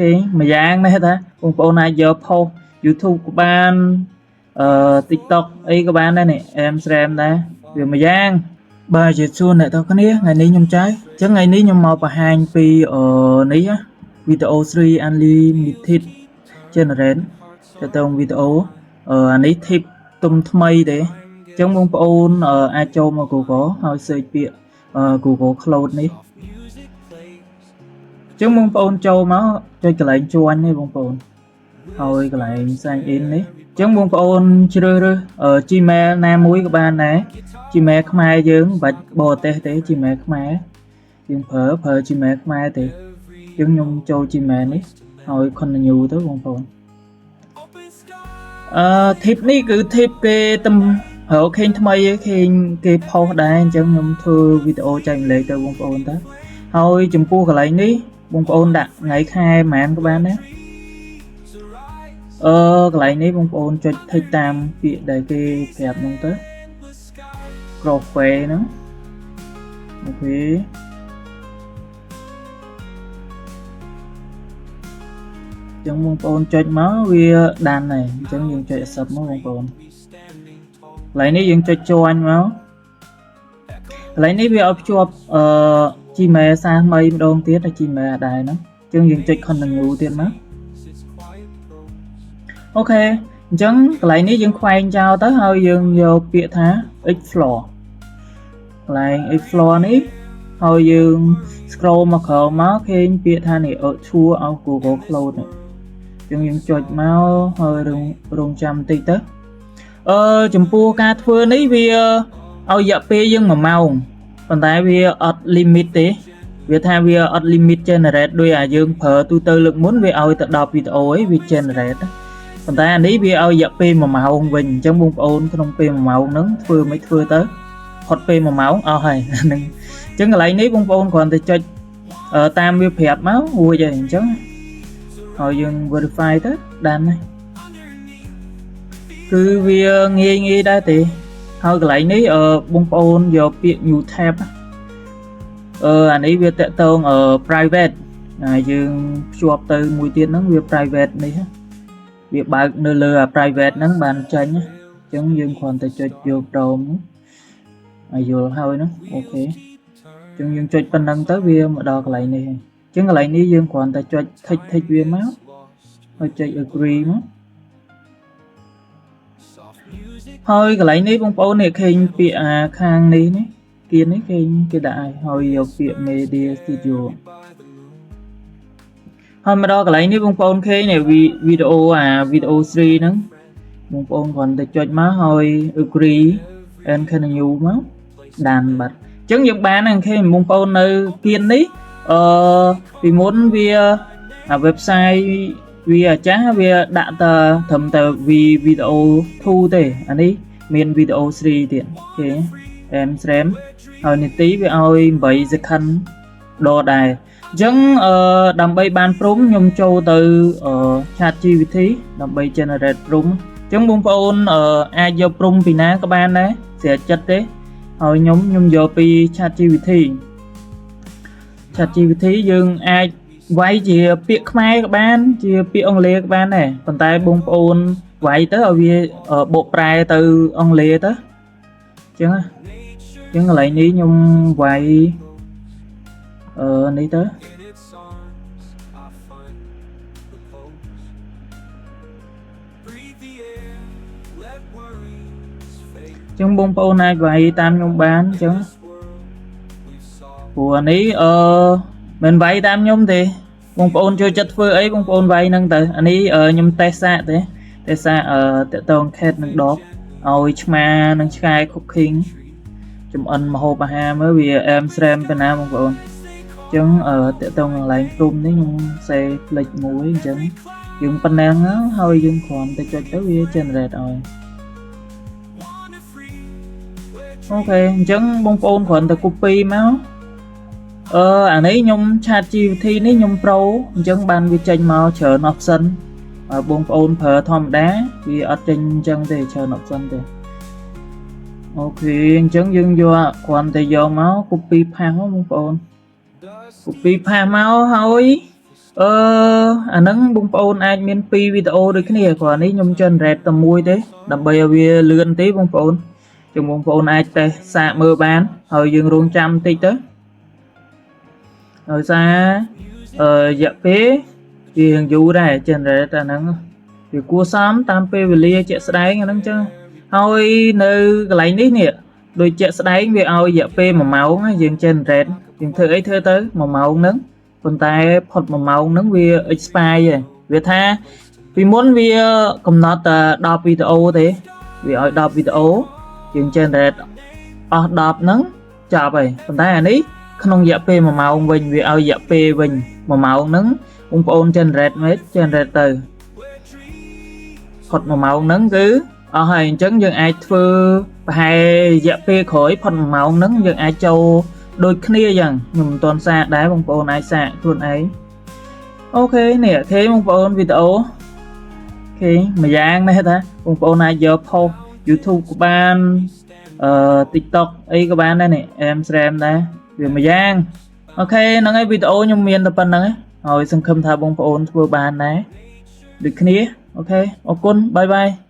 គេមួយយ៉ាងនេះថាបងប្អូនអាចយក post YouTube ក៏បានអឺ TikTok អីក៏បានដែរនេះអែមស្រែមដែរវាមួយយ៉ាងបាទជាសួរអ្នកទាំងគ្នាថ្ងៃនេះខ្ញុំចៅអញ្ចឹងថ្ងៃនេះខ្ញុំមកបង្ហាញពីអឺនេះវីដេអូ3 unlimited generate ទៅទៅវីដេអូអឺអានេះ tip ទុំថ្មីទេអញ្ចឹងបងប្អូនអាចចូលមក Google ហើយ search ពាក្យ Google Cloud នេះអញ្ចឹងបងប្អូនចូលមកចុចកន្លែង join នេះបងប្អូនហើយកន្លែង sign in នេះអញ្ចឹងបងប្អូនជ្រើសរើស Gmail ណាមួយក៏បានដែរ Gmail ខ្មែរយើងមិនបាច់បរទេសទេ Gmail ខ្មែរយើងប្រើប្រើ Gmail ខ្មែរទេអញ្ចឹងខ្ញុំចូល Gmail នេះហើយ continue ទៅបងប្អូនអឺ tip នេះគឺ tip គេទំរកឃើញថ្មីឯងឃើញគេ post ដែរអញ្ចឹងខ្ញុំធ្វើវីដេអូចែករំលែកទៅបងប្អូនទៅហើយចំពោះកន្លែងនេះបងប្អូនដាក់ថ្ងៃខែប្រហែលក៏បានដែរអឺកន្លែងនេះបងប្អូនចុច tick តាមពាក្យដែលគេប្រាប់ហ្នឹងទៅ profile ហ្នឹង OK ចឹងបងប្អូនចុចមកវាដានហើយអញ្ចឹងយើងចុច accept មកបងប្អូនកន្លែងនេះយើងចុច join មកកន្លែងនេះវាឲ្យភ្ជាប់អឺ Gmail សារថ្មីម្ដងទៀតហើយ Gmail ដែរហ្នឹងអញ្ចឹងយើងចុច continue ទៀតមក OK អញ្ចឹងកន្លែងនេះយើងខ្វែងចោលទៅហើយយើងយកពាក្យថា explore កន្លែង explore នេះហើយយើង scroll មកក្រោមមកឃើញពាក្យថានេះ tour of Google Cloud នេះអញ្ចឹងយើងចុចមកហើយរងរងចាំបន្តិចទៅអឺចំពោះការធ្វើនេះវាឲ្យរយៈពេលយើង1ម៉ោងប៉ុន្តែវាអត់ limit ទេវាថាវាអត់ limit generate ដោយអាយើងប្រើទូទៅលើកមុនវាឲ្យទៅ10វីដេអូឯងវា generate ប៉ុន្តែអានេះវាឲ្យរយៈពេល1ម៉ោងវិញអញ្ចឹងបងប្អូនក្នុងពេល1ម៉ោងហ្នឹងធ្វើមិនធ្វើទៅផុតពេល1ម៉ោងអស់ហើយហ្នឹងអញ្ចឹងកន្លែងនេះបងប្អូនគ្រាន់តែចុចតាមវាប្រាប់មករួចហើយអញ្ចឹងហើយយើង verify ទៅដានហើយគឺវាងាយងាយដែរទេហើយកន្លែងនេះបងប្អូនយកពាក្យ new tab អឺអានេះវាតកតង private ហើយយើងភ្ជាប់ទៅមួយទៀតហ្នឹងវា private នេះវាបើកនៅលើអា private ហ្នឹងបានចេញអញ្ចឹងយើងគ្រាន់តែចុចយក Chrome ហើយយល់ហើយហ្នឹង OK អញ្ចឹងយើងចុចប៉ុណ្ណឹងទៅវាមកដល់កន្លែងនេះហើយអញ្ចឹងកន្លែងនេះយើងគ្រាន់តែចុច tick tick វាមកហើយចុច agree មកហើយកន្លែងនេះបងប្អូននេះឃើញពាក្យអាខាងនេះនេះគៀននេះគេគេដាក់ឲ្យហើយយកពាក្យ Media Studio ហើយមកដល់កន្លែងនេះបងប្អូនឃើញនេះវីដេអូអាវីដេអូ3ហ្នឹងបងប្អូនគ្រាន់តែចុចមកហើយ agree and continue មកដានបាត់អញ្ចឹងយើងបានហ្នឹងឃើញបងប្អូននៅគៀននេះអឺពីមុនវាអា website វាអាចាស់វាដាក់តែត្រឹមតែវីដេអូ2ទេអានេះមានវីដេអូ3ទៀតគេអែមស្រែមហើយនីតិវាឲ្យ8 second ដដែរអញ្ចឹងអឺដើម្បីបាន prompt ខ្ញុំចូលទៅ Chat GPT ដើម្បី generate prompt អញ្ចឹងបងប្អូនអាចយក prompt ពីណាក៏បានដែរស្រេចចិត្តទេហើយខ្ញុំខ្ញុំយកពី Chat GPT Chat GPT យើងអាចវាយជាពាក្យខ្មែរក៏បាន ជាពាក្យអង់គ្លេសក៏បានដែរប៉ុន្តែបងប្អូនវាយទៅឲ្យវាបកប្រែទៅអង់គ្លេសទៅអញ្ចឹងអញ្ចឹងកន្លែងនេះខ្ញុំវាយអឺនេះទៅ In its arms, I find repose. Breathe the air, let worries fade. អញ្ចឹងបងប្អូនអាចវាយតាមខ្ញុំបានអញ្ចឹង This world we've solved. ព្រោះអានេះអឺមិនវាយតាមខ្ញុំទេបងប្អូនចូលចិត្តធ្វើអីបងប្អូនវាយហ្នឹងទៅអានេះខ្ញុំតេស្តសាកទេតេស្តសាកអឺតកតង cat និង dog ឲ្យឆ្មានិងឆ្កែ cooking ចំអិនម្ហូបអាហារមើលវាអែមស្រែមប៉ុណ្ណាបងប្អូនអញ្ចឹងអឺតកតងកន្លែង prompt នេះខ្ញុំសេផ្លិចមួយអញ្ចឹងយើងប៉ុណ្ណឹងហើយយើងគ្រាន់តែចុចទៅវា generate ឲ្យ Wander free, where OK អញ្ចឹងបងប្អូនគ្រាន់តែ copy មកអឺអានេះខ្ញុំ Chat GPT នេះខ្ញុំ Pro អញ្ចឹងបានវាចេញមកច្រើន option បើបងប្អូនប្រើធម្មតាវាអត់ចេញអញ្ចឹងទេច្រើន option ទេ OK អញ្ចឹងយើងយកគ្រាន់តែយកមក copy paste មកបងប្អូន dust copy paste មកហើយ អឺអាហ្នឹងបងប្អូនអាចមាន2វីដេអូដូចគ្នាគ្រាន់នេះខ្ញុំ generate តែមួយទេដើម្បីឲ្យវាលឿនទេបងប្អូនចឹងបងប្អូនអាចតេស្តសាកមើលបានហើយយើងរងចាំបន្តិចទៅដោយសារអឺរយៈពេលវារៀងយូរដែរ generate អាហ្នឹងវាគួរសមតាមពេលវេលាជាក់ស្ដែងអាហ្នឹងចឹងហើយនៅកន្លែងនេះនេះដូចជាក់ស្ដែងវាឲ្យរយៈពេល1ម៉ោងណាយើង generate យើងធ្វើអីធ្វើទៅ1ម៉ោងហ្នឹងប៉ុន្តែផុត1ម៉ោងហ្នឹងវា expire ហើយវាថាពីមុនវាកំណត់តែ10វីដេអូទេវាឲ្យ10វីដេអូយើង generate អស់10ហ្នឹងចប់ហើយប៉ុន្តែអានេះក្នុងរយៈពេល1ម៉ោងវិញវាឲ្យរយៈពេលវិញ1ម៉ោងហ្នឹងបងប្អូន generate មិន generate ទៅផុត1ម៉ោងហ្នឹងគឺអស់ហើយអញ្ចឹងយើងអាចធ្វើប្រហែលរយៈពេលក្រោយផុត1ម៉ោងហ្នឹងយើងអាចចូលដូចគ្នាអញ្ចឹងខ្ញុំមិនទាន់សាកដែរបងប្អូនអាចសាកខ្លួនឯង OK នេះ OK បងប្អូនវីដេអូ OK មួយយ៉ាងនេះថាបងប្អូនអាចយកផុស YouTube ក៏បានអឺ TikTok អីក៏បានដែរនេះអែមស្រែមដែរវាមួយយ៉ាង OK ហ្នឹងហើយវីដេអូខ្ញុំមានតែប៉ុណ្្នឹងឯងហើយសង្ឃឹមថាបងប្អូនធ្វើបានដែរដូចគ្នា OK អរគុណ bye bye.